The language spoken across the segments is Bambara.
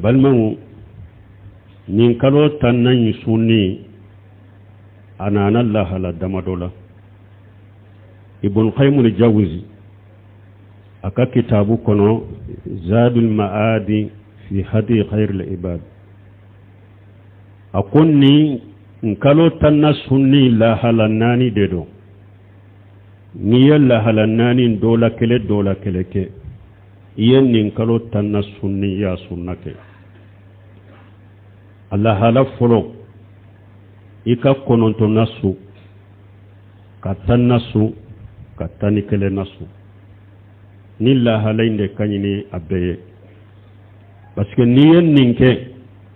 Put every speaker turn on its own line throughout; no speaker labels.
Balimaw, nin kalo tannan in sunni a nana lahala damadɔ la. Ibn Qayyim al-Jawzi a ka kitabu kɔnɔ Zadul Ma'adi fi hadi khairil ibad, a ko nin kalo tannan sunni lahala naani de don. N'i ye lahala naani dɔ la kelen dɔ la kelen kɛ, i ye nin kalo tannan sunni, i y'a sunna kɛ. A lahala fɔlɔ, i ka kɔnɔntɔnna sun, ka tanna sun, ka 11nan sun. Nin lahala in de ka ɲi ni a bɛɛ ye, parce que n'i ye nin kɛ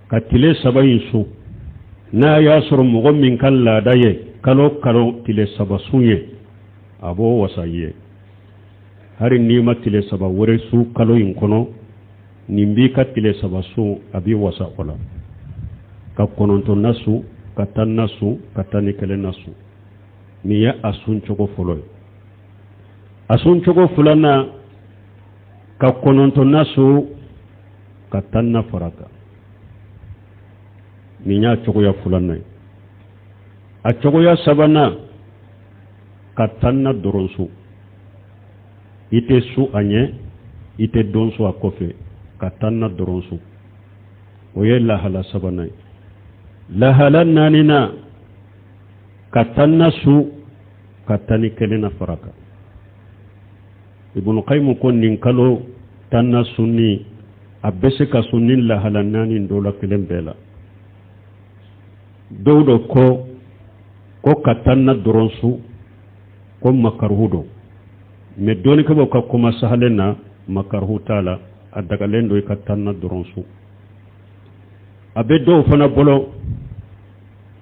ka tile saba in sun, n'a y'a sɔrɔ mɔgɔ min ka laada ye kalo kalo tile saba sun ye, a b'o wasa i ye. Hari n'i ma tile saba wɛrɛ sun kalo in kɔnɔ, nin b'i ka tile saba sun, a b'i wasa o la, ka kɔnɔntɔnna sun, ka tanna sun, ka 11nan sun. Nin ye a sun cogo fɔlɔ ye. A sun cogo filanan, ka kɔnɔntɔnna sun, ka tanna fara kan. Nin y'a cogoya filanan ye. A cogoya sabanan, ka tanna dɔrɔn sun, i tɛ sun a ɲɛ, i tɛ dɔ sun a kɔfɛ, ka tanna dɔrɔn sun. O ye lahala sabanan ye. Lahala naaninan, ka tanna sun, ka 11nan fara kan. Ibn Qayyim ko nin kalo tanna sunni, a bɛ se ka sun ni lahala naani dɔ la kelen bɛɛ la. Dɔw dɔ ko ka tanna dɔrɔn sun, ko makaruhu don, mais dɔnnikɛbaw ka kuma sahalen na, makaruhu t'a la, a dagalen don i ka tanna dɔrɔn sun. A bɛ dɔw fana bolo,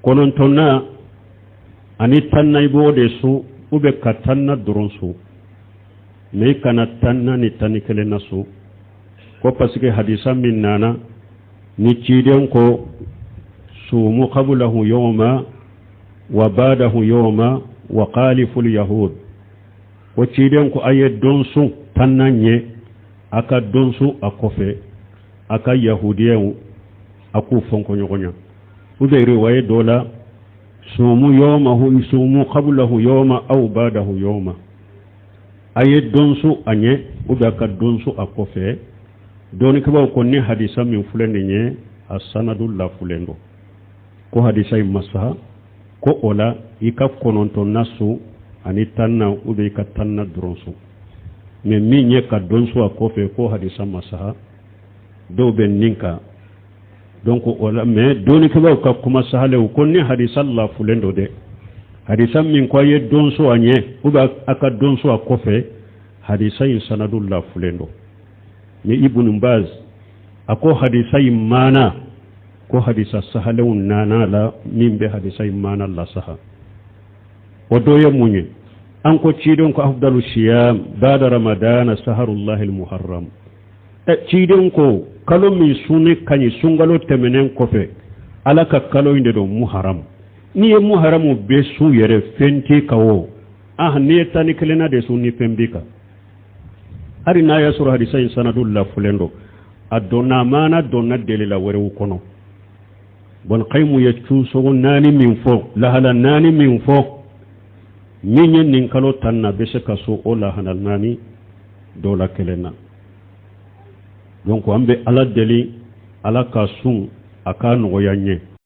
kɔnɔntɔnna ani tanna, i b'o de sun, ou bien ka tanna dɔrɔn sun, mais i kana tanna ni 11nan sun, ko parce que hadisa min nana ni ciden ko sumu qablahu yawma wa ba'dahu yawma wa khaliful yahud, ko ciden ko a ye dɔ sun tanna ɲɛ, a ka dɔ sun a kɔfɛ, a ka yahudiyaw a k'u fɔnkɔ ɲɔgɔn ɲɛ. Ou bien riwaye dɔ la, sumu yawmahu, sumu qablahu yawma aw ba'dahu yawma, a ye dɔ sun a ɲɛ ou bien a ka dɔ sun a kɔfɛ. Dɔnnikɛbaw ko ni hadisa min filɛ nin ye, a sanadu lafulen don, ko hadisa in ma saha. Ko o la, i ka kɔnɔntɔnna sun ani tanna, ou bien i ka tanna dɔrɔn sun, mais min ye ka dɔ sun a kɔfɛ, ko hadisa ma saha. Dɔw bɛ nin kan. Donc o la, mais dɔnnikɛbaw ka kuma sahalew ko ni hadisa lafulen don dɛ, hadisa min ko a ye dɔ sun a ɲɛ ou bien a ka dɔ sun a kɔfɛ, hadisa in sanadu lafulen don. Ni Ibn Baz a ko hadisa in maana, ko hadisa sahalenw nana la min bɛ hadisa in maana la saha. O dɔ ye mun ye? An ko ciden ko afdalu siyam bada ramadana saharullahi almuharram. Ciden ko kalo min sunni ka ɲi sunkalo tɛmɛnen kɔfɛ, Ala ka kalo in de don, muharam. N'i ye muharamu bɛɛ sun yɛrɛ, fɛn t'i kan o. Ah, n'i ye 11nan de sun, ni fɛn b'i kan. Hali n'a y'a sɔrɔ hadisa in sanadu lafulen don, a donna maana donna delila wɛrɛw kɔnɔ. Bon, Qayyim ye cunsogo naani min fɔ, lahala naani min fɔ, min ye nin kalo tan na, bɛ se ka so o lahala naani dɔ la kelen na. Donc an bɛ Ala deli, Ala ka sun a k'a nɔgɔya n ye.